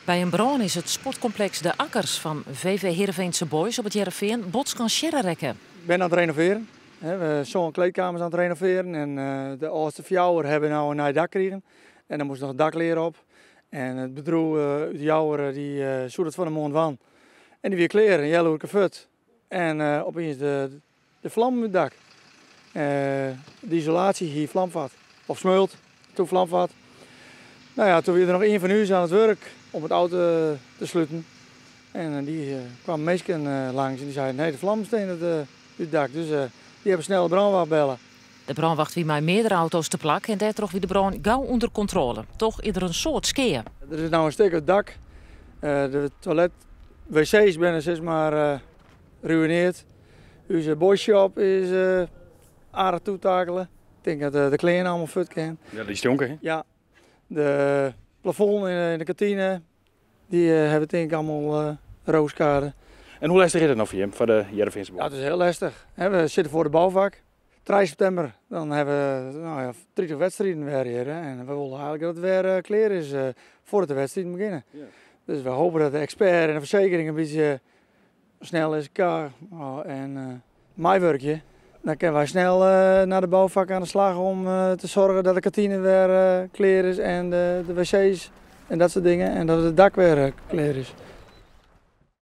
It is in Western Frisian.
By in brân is it sportkompleks De Akkers fan VV Heerenveense Boys op It Hearrenfean bot skansearre rekke. Ik bin oan it renovearjen. We sân kleedkamers oan it renovearjen en de âldste fjouwer hawwe no in nij dak krigen. En dan moast noch daklear op. En it bedriuw út Joure dy soe dat fan 'e moarn dwaan. En dy wie klear, in healoerke fuort. En opiens de flammen út it dak. De isolaasje hie flam fet. Of smeult, toen flam fet. No ja, toen wie der noch ien fan ús oan it wurk om it ôf te sluten. En dy kwamen minsken langs en dy seinen, nee, de flammen stean út it dak. Dus dy hawwe snel de brânwacht belle. De brânwacht wie mei meardere auto's te plak en dêrtroch wie de brân gau ûnder kontrôle. Toch is der in soad skea. Der is no in stik it dak. De toilet, wc's binne sis mar ruïnearre. Us boyshop is aardich toetakele. Ik tink dat de klean allegear fuort kinne. Ja, dy stjonke, hè? Ja. De plafond yn de kantine, dy hawwe tink ik allegear rookskade. En hoe lestich is it no foar jim, foar de Hearrenfeanse Ja, it is hiel lestich. We sitte foar de boufak. 3 septimber dan hawwe we, no ja, 30 wedstriden wer hjir. En we wolle eigentlik dat it wer klear is foardat de wedstriden begjinne. Dus we hoopje dat de ekspert en de fersekering in bytsje snel is en meiwurkje. Dan kinne wy snel nei de boufak oan de slach om te soargjen dat de kantine wer klear is en de wc's en dat soart dingen. En dat it dak wer klear is.